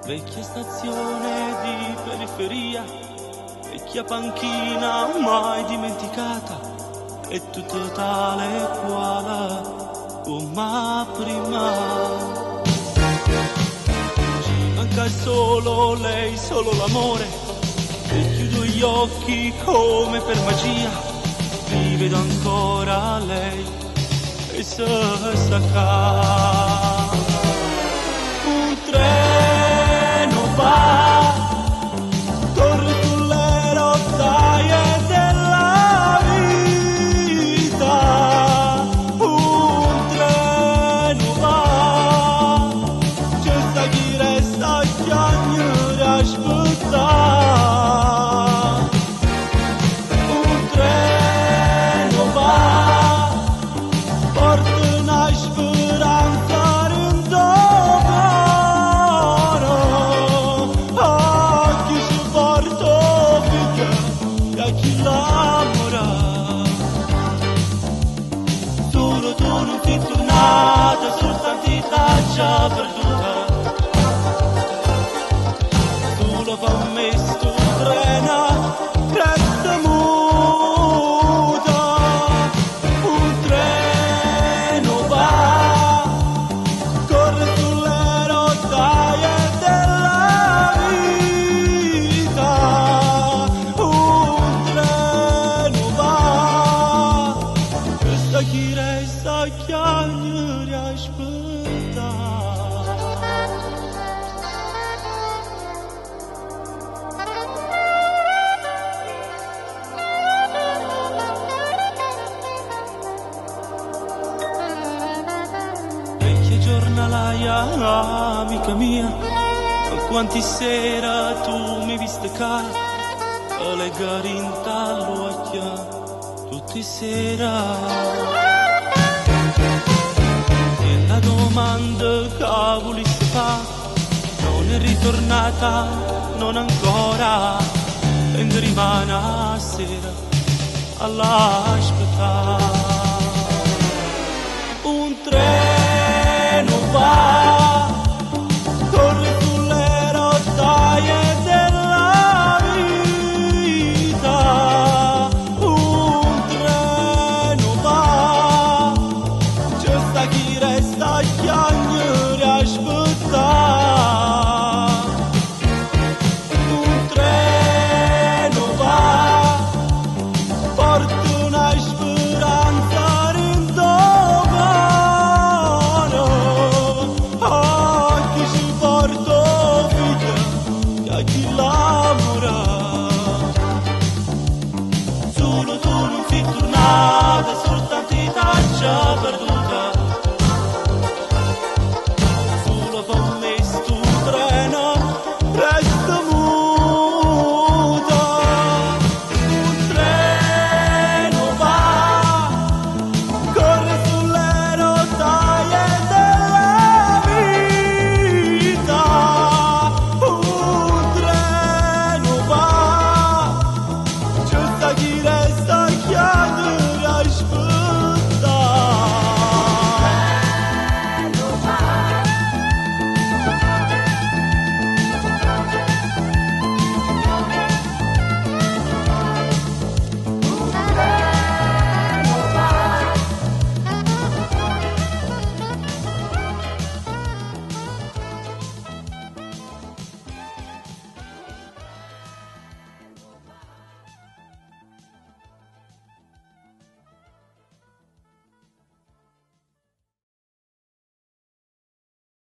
Vecchia stazione di periferia, vecchia panchina mai dimenticata, è tutto tale e quale come prima. Ci manca solo lei, solo l'amore, e chiudo gli occhi come per magia, rivedo ancora lei e se sta qua. Un treno va, corre sulle rotaie della vita. Un treno va, ce sta chi resta a chiagnere a aspettare. Un treno va, porta una speranza dint' 'o core, a chi se porta 'o figlio e a chi l'amore. Solo tu nun si' turnata, sultanto i' t'aggia perduta. Sulo pe' me stu treno resta muto. Un treno va, corre sulle rotaie della vita. Un treno va, ce sta chi resta a chiagnere a aspettà. Vecchia giornalaia, amica mia, quanti sera tu mi viste ccà, te leggo dint' all'uocchie tutte sera. E la domanda che vulisse fa non è ritornata, non ancora, vengo rimane a sera all'aspettare. Un treno.